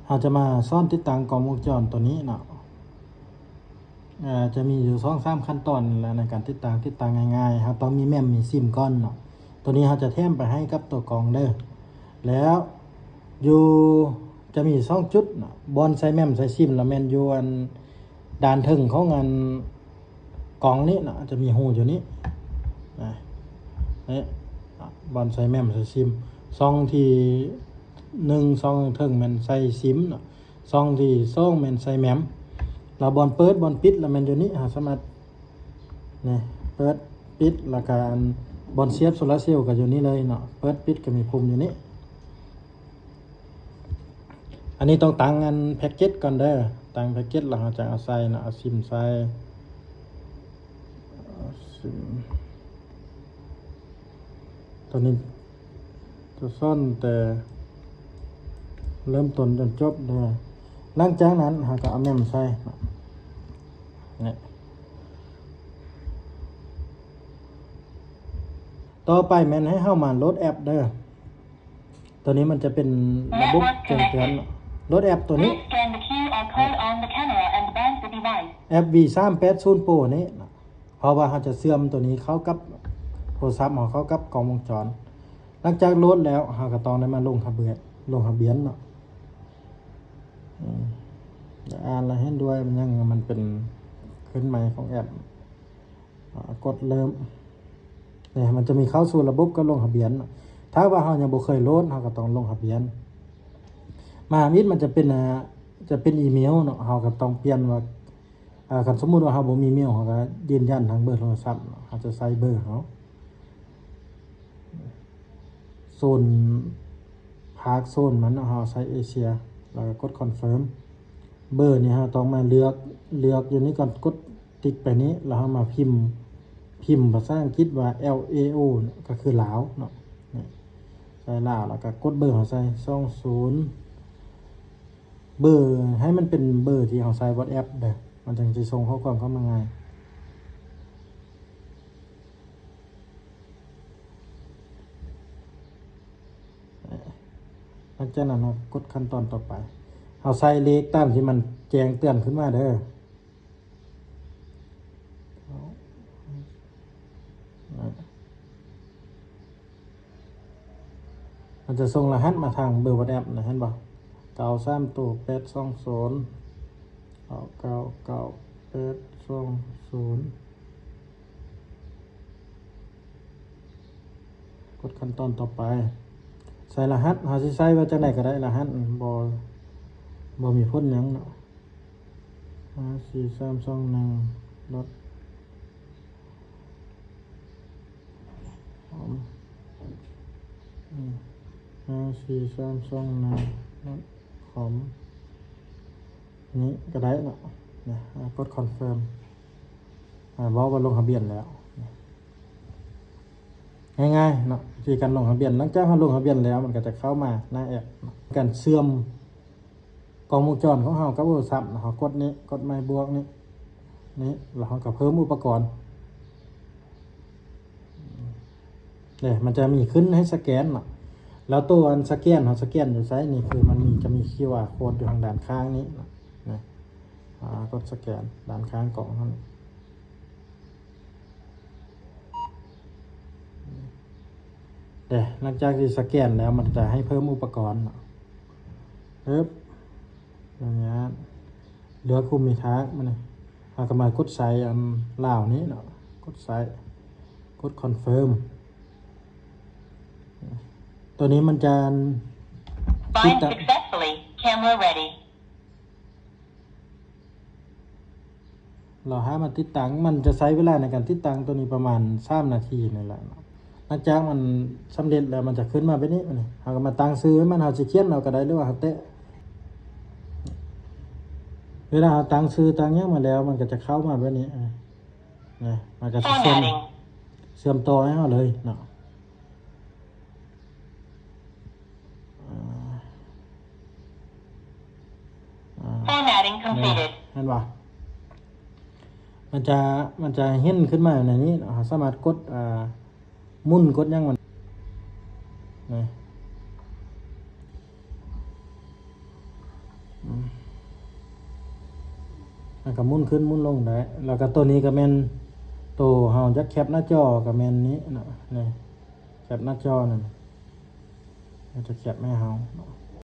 ເຮົາຈະມາສອນຕິດຕັ້ງກ້ອງວົງຈອນໂຕນີ້ເນາະ. ເອີ ຈະມີຢູ່ສອງສາມຂັ້ນຕອນແຫຼະໃນການຕິດຕັ້ງ, ຕິດຕັ້ງງ່າຍໆ ເຮົາຕ້ອງມີແມັມ ມີຊິມກ່ອນເນາະ. ໂຕນີ້ເຮົາຈະແຖມໄປໃຫ້ກັບໂຕກ້ອງເດີ. ແລ້ວຢູ່ ຈະມີສອງຈຸດເນາະ, ບ່ອນໃສ່ແມັມໃສ່ຊິມ ລະແມ່ນຢູ່ອັນ ດ້ານເທິງຂອງອັນກ່ອງນີ້ເນາະ, ຈະມີຮູຢູ່ນີ້ນະ, ນີ້ ບ່ອນໃສ່ແມັມໃສ່ຊິມ. ຊ່ອງທີໜຶ່ງ ຊ່ອງເທິງແມ່ນໃສ່ຊິມເນາະ, ຊ່ອງທີສອງແມ່ນໃສ່ແມັມ. ລະບ່ອນເປີດ ບ່ອນປິດ ລະແມ່ນຢູ່ນີ້, ເຮົາສາມາດ ນີ້ ເປີດ ປິດ ລະກະອັນບ່ອນສຽບໂຊລາເຊວກະຢູ່ນີ້ເລີຍເນາະ, ເປີດ ປິດ ກະມີປຸ່ມຢູ່ນີ້. ອັນນີ້ຕ້ອງຕັ້ງອັນແພັກເກັດກ່ອນເດີ, ຕັ້ງແພັກເກັດລະເຮົາຈະເອົາໃສ່ເນາະ, ເອົາຊິມໃສ່ ຊິມ ໂຕນີ້ຈະສອນແຕ່ເລີ່ມຕົ້ນຈົນຈົບເດີ. ຫຼັງຈາກນັ້ນເຮົາກະເອົາແມັມໃສ່ເນາະ, ນີ້ ຕໍ່ໄປແມ່ນໃຫ້ເຮົາມາໂຫຼດແອັບເດີ. ໂຕນີ້ມັນຈະເປັນລະບົບແຈ້ງເຕືອນ. ໂຫຼດແອັບໂຕນີ້ Please scan the QR code on the camera and bind the device. ແອັບ ວີສາມແປດສູນໂປຣນີ້, ເພາະວ່າເຮົາຈະເຊື່ອມໂຕນີ້ເຂົ້າກັບໂທລະສັບເຮົາ, ເຂົ້າກັບກ້ອງວົງຈອນ. ຫຼັງຈາກໂຫຼດແລ້ວ ເຮົາກະຕ້ອງໄດ້ມາລົງທະບຽນ, ລົງທະບຽນເນາະ. ອືມ ອ່ານລະເຫັນດ້ວຍ ມັນຍັງ ມັນເປັນຄືນໃໝ່ຂອງແອັບ. ອາ ກົດເລີ່ມ. ນີ້ ມັນຈະມີເຂົ້າສູ່ລະບົບກັບລົງທະບຽນ. ຖ້າວ່າເຮົາຍັງບໍ່ເຄີຍໂຫຼດ ເຮົາກະຕ້ອງລົງທະບຽນ. ມະຫາວິດ ມັນຈະເປັນ ອາ ຈະເປັນອີເມວເນາະ, ເຮົາກະຕ້ອງປ່ຽນວ່າ ອາ ຄັນສົມມຸດວ່າເຮົາບໍ່ມີເມວ ເຮົາກະຢືນຢັນທາງເບີໂທລະສັບເນາະ, ເຮົາຈະໃສ່ເບີເຮົາ ໂຊນ ພາກໂຊນມັນເນາະ, ເຮົາໃສ່ເອເຊຍ ແລ້ວກະກົດຄອນເຟີມ. ເບີນີ້ເຮົາຕ້ອງມາເລືອກ ເລືອກຢູ່ນີ້ກ່ອນ, ກົດຕິກໄປນີ້ ແລ້ວເຮົາມາພິມ ພິມພາສາອັງກິດວ່າ ແອລ ເອ ໂອ ເນາະ, ກະຄືລາວເນາະ, ນີ້ ໃສ່ລາວ ແລ້ວກະກົດເບີເຮົາໃສ່ ສອງສູນ. ເບີ ໃຫ້ມັນເປັນເບີທີ່ເຮົາໃຊ້ວັອດແອັບເດີ, ມັນຈັ່ງຊິສົ່ງຂໍ້ຄວາມເຂົ້າມາງ່າຍ. ຫຼັງຈາກນັ້ນເຮົາກົດຂັ້ນຕອນຕໍ່ໄປ, ເຮົາໃສ່ເລກຕາມທີ່ມັນແຈ້ງເຕືອນຂຶ້ນມາເດີ. ມັນຈະສົ່ງລະຫັດມາທາງເບີວັອດແອັບນະ, ເຫັນບໍ່? ເກົ້າສາມໂຕ ແປດສອງສູນ ເກົ້າເກົ້າເກົ້າ ແປດສອງສູນ. ກົດຂັ້ນຕອນຕໍ່ໄປ ໃສ່ລະຫັດ, ເຮົາຊິໃສ່ວ່າຈັ່ງໃດກະໄດ້, ລະຫັດ ບໍ່ ບໍ່ມີຜົນຫຍັງເນາະ. ຫ້າສີ່ສາມສອງໜຶ່ງ ດອດຄອມ ອືມ ຫ້າສີ່ສາມສອງໜຶ່ງ ດອດຄອມ ນີ້ກະໄດ້ເນາະ. ນີ້ ກົດຄອນເຟີມ ອາ ເວົ້າວ່າລົງທະບຽນແລ້ວ. ງ່າຍໆເນາະ ວິທີການລົງທະບຽນ. ຫຼັງຈາກເຮົາລົງທະບຽນແລ້ວ ມັນກະຈະເຂົ້າມາໜ້າແອັບເນາະ, ການເຊື່ອມ ກ້ອງວົງຈອນຂອງເຮົາກັບໂທລະສັບ, ເຮົາກົດນີ້ ກົດໝາຍບວກນີ້ ນີ້ ແລ້ວເຮົາກະເພີ່ມອຸປະກອນ. ເດ້ ມັນຈະມີຂຶ້ນໃຫ້ສະແກນເນາະ, ແລ້ວໂຕອັນສະແກນ ເຮົາສະແກນຢູ່ໃສ? ນີ້ຄືມັນມີ ຈະມີຄິວອາໂຄດຢູ່ທາງດ້ານຂ້າງນີ້ເນາະ, ນີ້ ອາ ກົດສະແກນດ້ານຂ້າງກ້ອງຫັ້ນ. ເດ້ ຫຼັງຈາກທີ່ສະແກນແລ້ວ ມັນຈະໃຫ້ເພີ່ມອຸປະກອນເນາະ. ເອີບ ຢ່າງນີ້ ເລືອກກຸ່ມມີທາກມານີ້ ເຮົາກະມາກົດໃສ່ອັນລາວນີ້ເນາະ, ກົດໃສ່ ກົດຄອນເຟີມ. ໂຕນີ້ມັນຈະຕິດ Bind successfully. Camera ready. ລາວຫາມາຕິດຕັ້ງ ມັນຈະໃຊ້ເວລາໃນການຕິດຕັ້ງໂຕນີ້ປະມານສາມນາທີນີ້ແຫຼະເນາະ. ຫຼັງຈາກມັນສຳເລັດແລ້ວ ມັນຈະຂຶ້ນມາແບບນີ້, ບາດນີ້ເຮົາກະມາຕັ້ງຊື່ໃຫ້ມັນ, ເຮົາຊິຂຽນເອົາກະໄດ້ ຫຼືວ່າເຮົາແຕະ ເວລາເຮົາຕັ້ງຊື່ຕັ້ງຫຍັງມາແລ້ວ ມັນກະຈະເຂົ້າມາແບບນີ້ ນີ້ ມັນກະຊິເຊື່ອມ Formatting. ເຊື່ອມຕໍ່ໃຫ້ເຮົາເລີຍເນາະ. ອາ ອາ Formatting completed. ເຫັນບໍ່? ມັນຈະ ມັນຈະເຫັນຂຶ້ນມາໃນນີ້ເນາະ, ເຮົາສາມາດກົດ ອາ ໝູນ ກົດຫຍັງມັນ ນີ້. ອືມ ແລ້ວກໍໝູນຂຶ້ນໝູນລົງໄດ້. ແລ້ວກໍໂຕນີ້ກໍແມ່ນໂຕເຮົາຢາກແຄບໜ້າຈໍ ກໍແມ່ນນີ້ເນາະ ນີ້ ແຄບໜ້າຈໍນັ້ນ ເຮົາຈະແຄບໃຫ້ເຮົາເນາະ.